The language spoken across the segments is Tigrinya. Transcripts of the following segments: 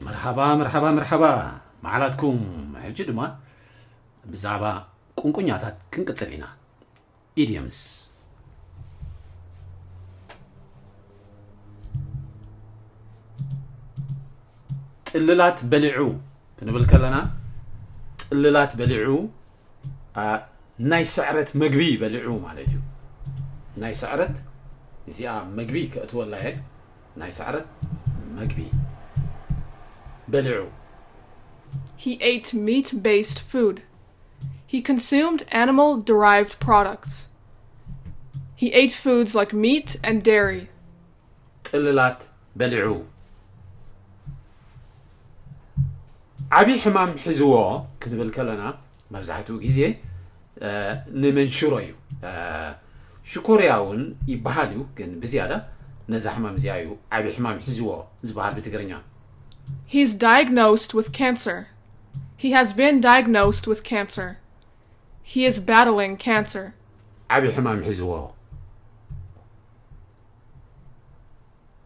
መርሓባ መርሓባ መርሓባ፣ መዓላትኩም። ሕጂ ድማ ብዛዕባ ቁንቁኛታት ክንቅጽል ኢና። ኢድየምስ። ጥልላት በሊዑ ክንብል ከለና፣ ጥልላት በሊዑ ናይ ስዕረት መግቢ በሊዑ ማለት እዩ። ናይ ስዕረት እዚኣ መግቢ ከእትወላ እየ። ናይ ስዕረት መግቢ በሊዑ። He ate meat based food. He consumed animal derived products. He ate foods like meat and dairy. ጥልላት በሊዑ። ዓብዪ ሕማም ሒዝዎ ክንብል ከለና መብዛሕትኡ ግዜ ንመንሽሮ እዩ። ሽኮርያ እውን ይበሃል እዩ፣ ግን ብዝያዳ ነዛ ሕማም እዚኣ እዩ ዓብዪ ሕማም ሒዝዎ ዝበሃል ብትግርኛ። He's diagnosed with cancer. He has been diagnosed with cancer. He is battling cancer. ዓብዪ ሕማም ሒዝዎ።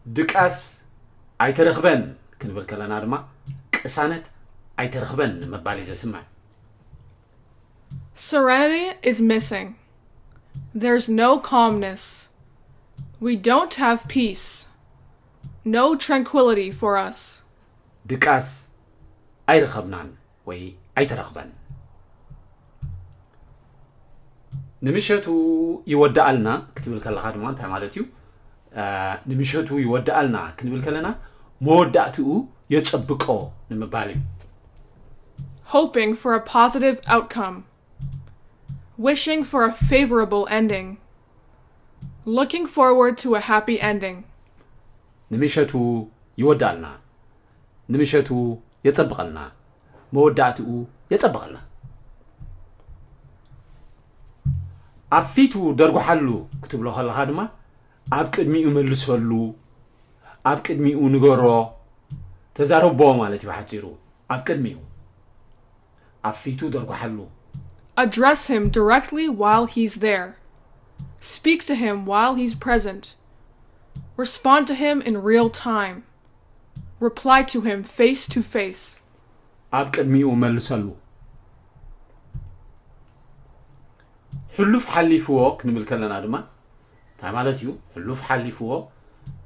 ድቃስ ኣይተረኽበን ክንብል ከለና ድማ ቅሳነት ኣይተረኽበን ንምባል እዩ ዘስምዕ። Serenity is missing. There's no calmness. We don't have peace. No tranquility for us. ድቃስ ኣይረኸብናን ወይ ኣይተረኽበን። ንምሸቱ ይወድኣልና ክትብል ከለኻ ድማ እንታይ ማለት እዩ? ንምሸቱ ይወድኣልና ክንብል ከለና መወዳእትኡ የጸብቆ ንምባል እዩ። Hoping for a positive outcome. Wishing for a favorable ending. Looking forward to a happy ending. ንምሸቱ ይወድኣልና፣ ንምሸቱ የጸብቐልና፣ መወዳእትኡ የጸብቐልና። ኣብ ፊቱ ደርጉሓሉ ክትብሎ ከለኻ ድማ ኣብ ቅድሚኡ መልሰሉ፣ ኣብ ቅድሚኡ ንገሮ፣ ተዛረቦ ማለት እዩ ብሓጺሩ። ኣብ ቅድሚኡ ኣብ ፊቱ ደርጉሓሉ። Address him directly while he's there. Speak to him while he's present. Respond to him in real time. Reply to him face to face. ኣብ ቅድሚኡ መልሰሉ። ሕሉፍ ሓሊፍዎ ክንብል ከለና ድማ እንታይ ማለት እዩ? ሕሉፍ ሓሊፍዎ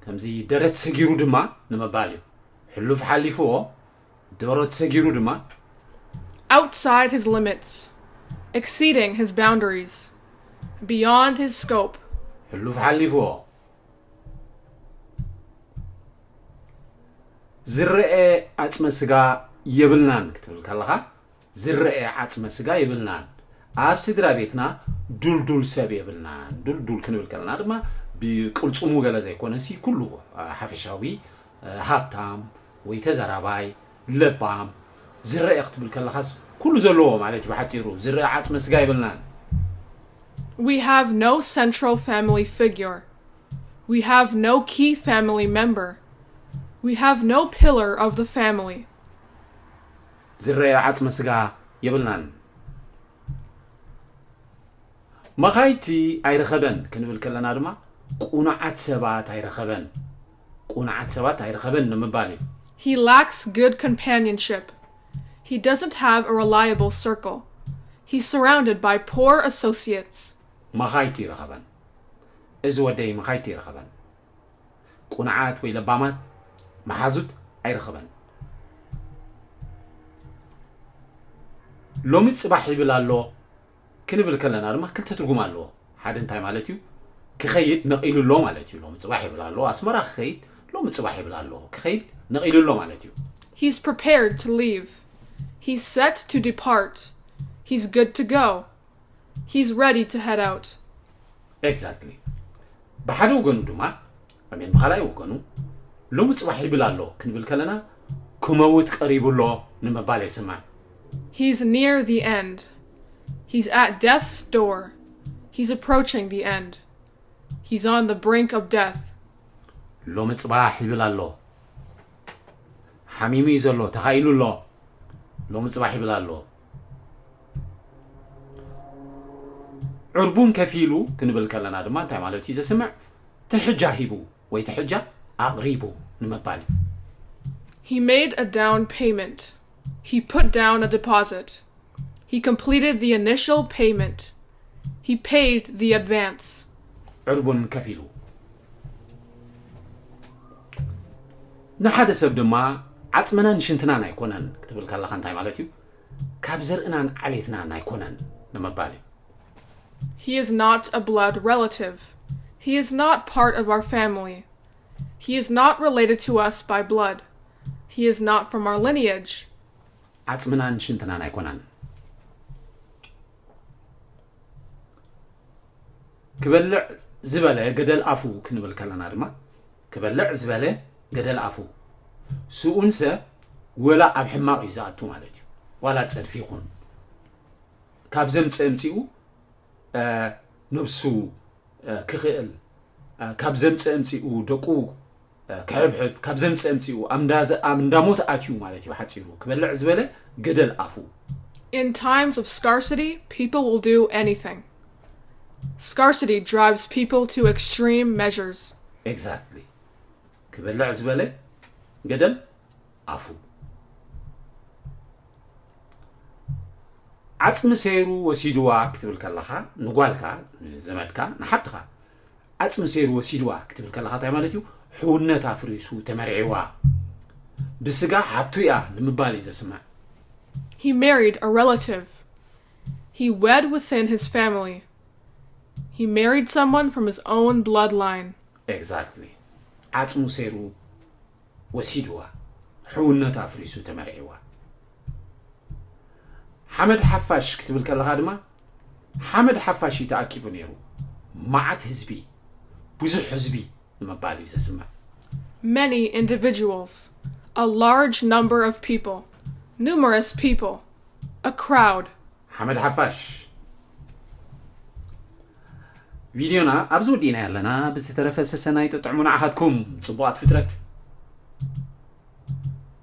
ከምዚ ደረት ሰጊሩ ድማ ንምባል እዩ። ሕሉፍ ሓሊፍዎ ደረት ሰጊሩ ድማ Outside his limits. Exceeding his boundaries. Beyond his scope. ሕሉፍ ሓሊፍዎ። ዝረአ ዓጽመ ስጋ የብልናን ክትብል ከለኻ ዝረአ ዓጽመ ስጋ የብልናን። ኣብ ስድራ ቤትና ዱልዱል ሰብ የብልናን። ዱልዱል ክንብል ከለና ድማ ብቅልጽሙ ገለ ዘይኮነሲ ኩሉ ሓፈሻዊ ሃብታም ወይ ተዛራባይ ለባም ዝረአ ክትብል ከለኻስ ኩሉ ዘለዎ ማለት እዩ። ብሓጺሩ ዝረአ ዓጽመ ስጋ የብልናን። We have no central family figure. We have no key family member. We have no pillar of the family. ዝረአ ዓጽመ ስጋ የብልናን። መኻይድቲ ኣይረኸበን ክንብል ከለና ድማ ቁኑዓት ሰባት ኣይረኸበን። ቁኑዓት ሰባት ኣይረኸበን ንምባል እዩ። He lacks good companionship. He doesn't have a reliable circle. He's surrounded by poor associates. መኻይድቲ ይረኸበን። እዚ ወደይ መኻይድቲ ይረኸበን። ቁኑዓት ወይ ለባማት መሓዙት ኣይረኸበን። ሎሚ ጽባሕ ይብል ኣሎ ክንብል ከለና ድማ ክልተ ትርጉም ኣለዎ። ሓደ እንታይ ማለት እዩ? ክኸይድ ነቒሉ ኣሎ ማለት እዩ። ሎሚ ጽባሕ ይብል ኣሎ፣ ኣስመራ ክኸይድ ሎሚ ጽባሕ ይብል ኣሎ፣ ክኸይድ ነቒሉ ኣሎ ማለት እዩ። He's prepared to leave. He's set to depart. He's good to go. He's ready to head out. Exactly. ብሓደ ወገኑ ድማ ኣሜን ብኻልኣይ ወገኑ ሎሚ ጽባሕ ይብል ኣሎ ክንብል ከለና ክመውት ቀሪቡ ኣሎ ንምባል የስምዕ። He's near the end. He's at death's door. He's approaching the end. He's on the brink of death. ሎሚ ጽባሕ ይብል ኣሎ። ሓሚሙ እዩ ዘሎ፣ ተኻኢሉ ኣሎ። ሎሚ ጽባሕ ይብል ኣሎ። ዕርቡን ከፊሉ ክንብል ከለና ድማ እንታይ ማለት እዩ ዘስምዕ? ትሕጃ ሂቡ ወይ ትሕጃ ኣቕሪቡ ንምባል እዩ። He made a down payment. He put down a deposit. He completed the initial payment. He paid the advance. ዕርቡን ከፊሉ። ንሓደ ሰብ ድማ ዓጽምናን ሽንትናን ኣይኮነን ክትብል ከለኻ እንታይ ማለት እዩ? ካብ ዘርእናን ዓሌትናን ኣይኮነን ንምባል እዩ። He is not a blood relative. He is not part of our family. He is not related to us by blood. He is not from our lineage. ዓጽምናን ሽንትናን ኣይኮነን። ክበልዕ ዝበለ ገደል ኣፉ ክንብል ከለና ድማ ክበልዕ ዝበለ ገደል ኣፉ ስኡንሰ ወላ ኣብ ሕማቕ እዩ ዝኣቱ ማለት እዩ። ዋላ ጸድፊ ይኹን ካብ ዘምፀ ምፅኡ ነብሱ ክኽእል ካብ ዘምፀ ምፅኡ ደቁ ክሕብሕብ ካብ ዘምፀ ምፅኡ ኣብ እንዳሞት ኣትዩ ማለት እዩ። ሓፂሩ ክበልዕ ዝበለ ገደል ኣፉ። In times of scarcity, people will do anything. Scarcity drives people to extreme measures. Exactly. ክበልዕ ዝበለ ገደል ኣፉ። ዓፅሚ ሰይሩ ወሲድዋ ክትብል ከለኻ ንጓልካ ንዘመድካ ንሓብትኻ ዓፅሚ ሰይሩ ወሲድዋ ክትብል ከለኻ እንታይ ማለት እዩ? ሕውነት ኣፍሪሱ ተመርዒዋ ብስጋ ሓብቱ እያ ንምባል እዩ ዘስምዕ። He married a relative. He wed within his family. He married someone from his own bloodline. Exactly. ዓፅሙ ሰይሩ ወሲድዋ ሕውነት ኣፍሪሱ ተመርዒዋ። ሓመድ ሓፋሽ ክትብል ከለኻ ድማ ሓመድ ሓፋሽ እዩ ተኣኪቡ ነይሩ። መዓት ህዝቢ ብዙሕ ህዝቢ ንምባል እዩ ዘስምዕ። Many individuals, a large number of people, numerous people, a crowd. ሓመድ ሓፋሽ። ቪድዮና ኣብዚ ወዲእና ኣለና። ብዝተረፈ ሰሰናይ ጥጥዕሙ ንዓኻትኩም ጽቡቓት ፍጥረት።